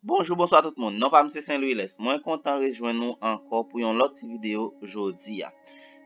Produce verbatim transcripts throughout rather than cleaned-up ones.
Bonjou, bonswa tout moun. Non pa m se Saint Louis Lès. Mwen kontan rejwenn nou ankò pou yon lòt ti videyo jodi a.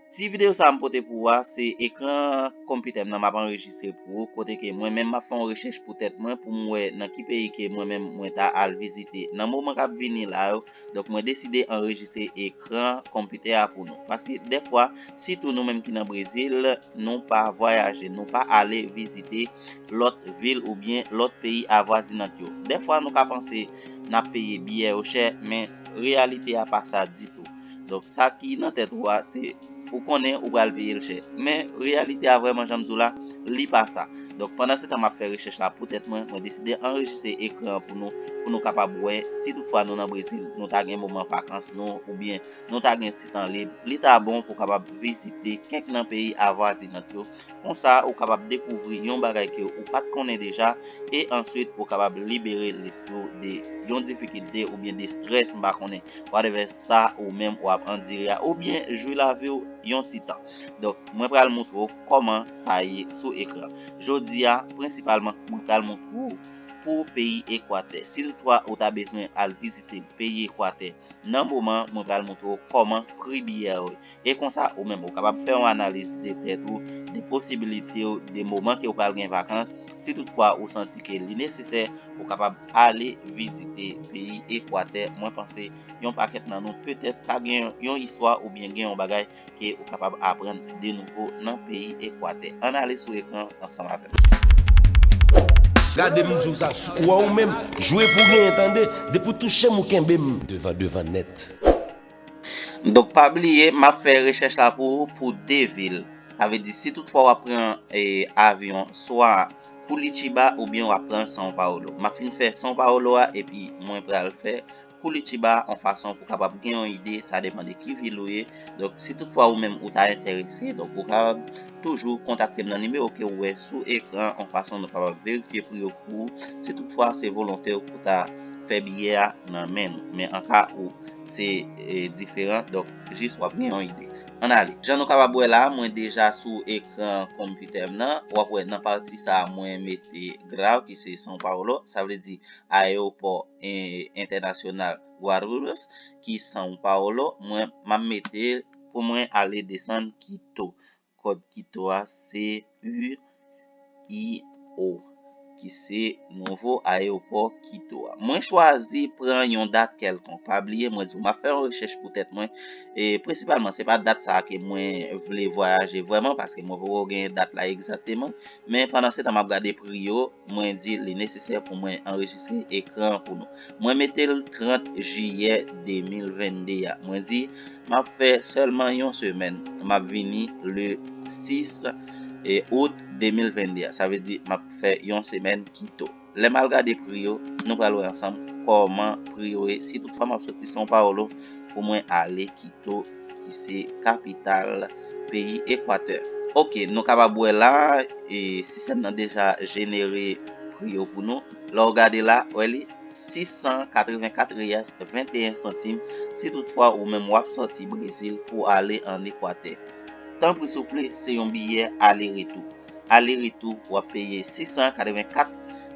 Ti videyo sa a m pote pou ou a, se ekran konpitè m nan m ap anrejistre pou ou, kote ke mwen menm m ap fè yon rechèch pou tèt mwen, pou m wè nan ki peyi ke mwen menm mwen ta al vizite nan moman k ap vini la yo. Donk, mwen deside anrejistre ekran konpitè a pou nou. Paske dèfwa, sitou nou menm ki nan Brezil, nou pa vwayaje, nou pa ale vizite lòt vil oubyen lòt peyi avwazinant yo. Dèfwa, nou ka panse n ap peye biyè yo chè, men reyalite a pa sa ditou. Donk, sa ki nan tèt ou a, se ou konnen ou pral peye l chè. Men reyalite a vrèman, jan m di w la, li pa sa. Donk, pandan se tan m ap fè rechèch la pou tèt mwen, mwen deside anrejistre ekran an pou nou, pou nou kapab wè si toutfwa nou nan Brezil, nou ta gen moman vakans nou, oubyen nou ta gen ti tan lib, li ta bon pou w kapab vizite kèk nan peyi avwazinant yo. Konsa, ou kapab dekouvri yon bagay ke ou pa t konnen deja, e answit, ou kapab libere lespri w de yon difikilte oubyen de estrès, m pa konnen, whatever sa ou menm w ap andire a, oubyen jwi lavi w yon ti tan. Donk, mwen pral montre w kòman sa ye sou ekran. Jodi a, prensipalman, mwen pral montre w pou peyi Ekwatè. Si toutfwa ou ta bezwen al vizite peyi Ekwatè, nan moman, mwen pral montre w kòman pri biyè yo ye. E konsa, ou menm, ou kapab fè yon analiz de tèt ou, de posibilite w, de moman ke w pral gen vakans. Si toutfwa ou santi ke li nesesè, ou kapab ale vizite peyi Ekwatè. Mwen panse yon pakèt nan nou petèt ka gen yon istwa oubyen gen yon bagay ke ou kapab aprann de nouvo nan peyi Ekwatè. Ann ale sou ekran ansanm avè m. Gade m di w sa, ou wè ou menm, jwe pou genyen tande, depi w touche m ou kenbe m. Devan devan nèt. Donk, pa bliye, m ap fè rechèch la pou ou pou de vil. Sa vle di, si toutfwa w ap pran e, avyon, swa Curitiba oubyen w ap pran São Paulo. M ap fin fè São Paulo a, epi mwen pral fè Curitiba, yon fason pou w kapab gen yon ide, sa depann de ki vil ou ye. Donk, si toutfwa ou menm ou ta enterese, donk ou kapab toujou kontakte m nan nimewo ke w wè sou ekran, yon fason nou kapab verifye pri yo pou ou. Si toutfwa se volonte w pou ta fè biyè a nan men nou. Men an ka ou se e, diferan, donk jis w ap gen yon ide. Ann ale. Jan nou kapab wè la, mwen deja sou ekran konpitè m nan. W ap wè nan pati sa a, mwen mete Grau, ki se São Paulo. Sa vle di ayewopò e, entènasyonal Guarulhos, ki São Paulo. Mwen, m ap mete pou mwen ale desann Quito. Kòd Quito a se U I O, ki se nouvo ayewopò Quito a. Mwen chwazi pran yon dat kèlkonk. Pa bliye, mwen di w, m ap fè yon rechèch pou tèt mwen. E prensipalman, se pa dat sa a ke mwen vle vwayaje vrèman, paske mwen poko gen dat la egzakteman. Men pandan se tan, m ap gade pri yo, mwen di li nesesè pou mwen anrejistre ekran an pou nou. Mwen mete l trant jiyè de mil venn de a. Mwen di, m ap fè sèlman yon semèn. M ap vini le sis e, out de mil venn de a. Sa vle di, m ap fè yon semèn Quito. Lè m al gade pri yo, nou pral wè ansanm kòman pri yo ye. Si toutfwa m ap soti São Paulo pou mwen ale Quito, ki se kapital peyi Ekwatè. Oke, nou kapab wè la, e, sistèm nan deja jenere pri yo pou nou. Lè w gade la, wè li, sis san katrevenkat reyas venteyen santim, si toutfwa ou menm w ap sòti Brezil pou ale ann Ekwatè. Tanpri souple, se yon biyè ale retou. Ale retou, w ap peye sis san katrevenkat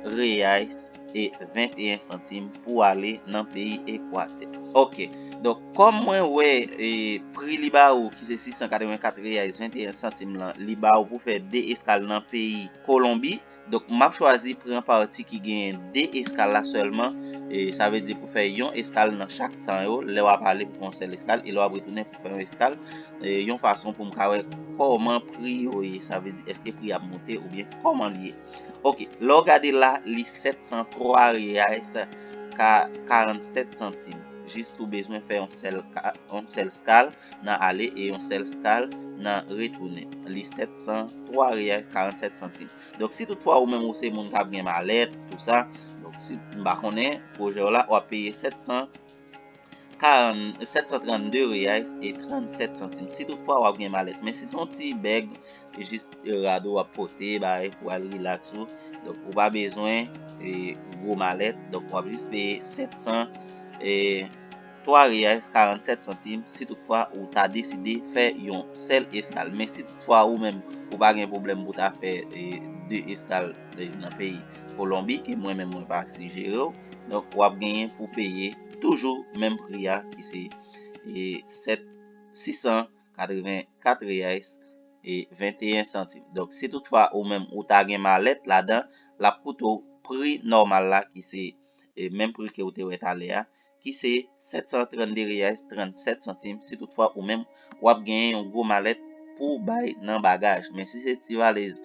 reyas e venteyen santim pou ale nan peyi Ekwatè. Oke, donk, kòm mwen wè e, pri li ba ou, ki se sis san katrevenkat reyas venteyen santim lan, li ba ou pou fè de eskal nan peyi Kolonbi. Donk, m ap chwazi pran pati ki genyen de eskal la sèlman. E, sa vle di pou fè yon eskal nan chak tan yo, lè w ap ale pou fè yon sèl eskal, e lè w ap retounen pou fè yon eskal, e, yon fason pou m ka wè kòman pri yo ye. Sa vle di, èske pri ap monte oubyen kòman li ye. Oke, lè w gade la, li sèt san twa reyas ka karannsèt santim. Jis si w bezwen fè yon sèl ka, yon sèl eskal nan ale e yon sèl eskal nan retounen. Li sèt san twa reyas karannsèt santim. Donk, si toutfwa ou menm ou se moun k ap gen malèt, tou sa, donk, si, m pa konnen, pwojè w la, w ap peye sèt san karann, sèt san trannde reyas e trannsèt santim. Si toutfwa w ap gen malèt, men si se yon ti bèg, jis rado w ap pote, bagay pou al rilaks ou, donk, ou pa bezwen e, gwo malèt, donk, w ap jis peye sèt san e, twa reyas karannsèt santim, si toutfwa ou ta deside fè yon sèl eskal. Men si toutfwa ou menm, ou pa gen pwoblèm pou ta fè e, de eskal e, nan peyi Kolonbi, ke mwen menm mwen pa sijere w. Donk, w ap genyen pou peye toujou menm pri a, ki se e, sèt, sis san katreven kat reyais e venteyen santim. Donk, si toutfwa ou menm ou ta gen malèt ladan, l ap koute w pri nòmal la, ki se e, menm pri ke w te wè talè a, ki se sèt san trannde reyais trannsèt santim. Si toutfwa ou menm w ap genyen yon gwo malèt pou w bay nan bagaj. Men si se ti valèz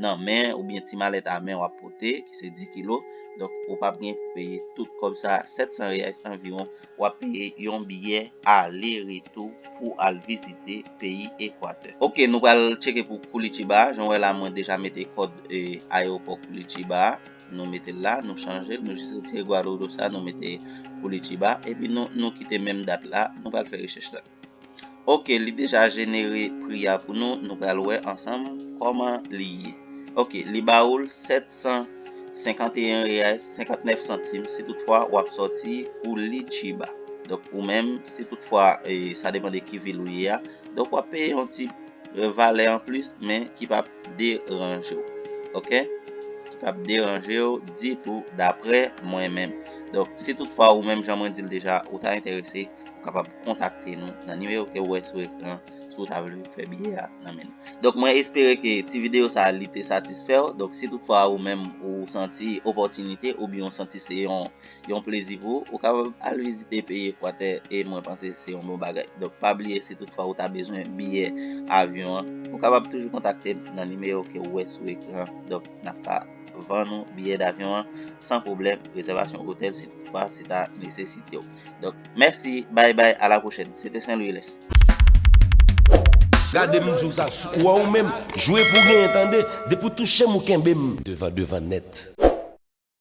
nan men oubyen ti malèt a men w ap pote, ki se dis kilo, donk ou p ap gen pou peye tout kòb sa, sèt san reyais anviwon, w ap peye yon biyè ale retou pou al vizite peyi Ekwatè. Oke, nou pral tcheke pou Curitiba. Jan w wè la, mwen deja mete kòd e, ayewopò Curitiba a. Nou mete l la, nou chanje l, nou jis retire Guarulhos sa, nou mete Curitiba, epi nou, nou kite menm dat la, nou pral fè rechèch la. Oke, li deja jenere pri a pou nou, nou pral wè ansanm kòman li ye. Oke, li ba ou l sèt san senkanteyen reyais senkantnèf santim, si toutfwa w ap sòti Curitiba. Donk, ou menm, si toutfwa, e, sa depann de ki vil ou ye a, donk w ap peye yon ti e, valè anplis, men ki p ap deranje w. Oke? Ki p ap deranje w ditou, daprè mwen menm. Donk, si toutfwa ou menm, jan mwen di l deja, ou ta enterese, ou kapab kontakte nou nan nimewo ke w wè sou ekran si w ta vle fè biyè a nan men nou. Donk, mwen espere ke ti videyo sa a, li te satisfè w. Donk, si toutfwa ou menm, ou santi opòtinite oubyen ou santi se yon yon plezi pou ou, ou kapab al vizite peyi Ekwatè e mwen panse se yon bon bagay. Donk, pa bliye, si toutfwa ou ta bezwen biyè avyon an, ou kapab toujou kontakte m nan nimewo ke w wè sou ekran. Donk, n ap ka vann ou biyè davyon an san pwoblèm, rezèvasyon otèl si toutfwa se ta nesesite w. Donk, mèsi, bay bay, a la pwochèn. Se te Saint Louis Lès. Gade m di w sa, ou wè ou menm, jwe pou genyen tande, depi w touche m ou kenbe m. Devan devan nèt.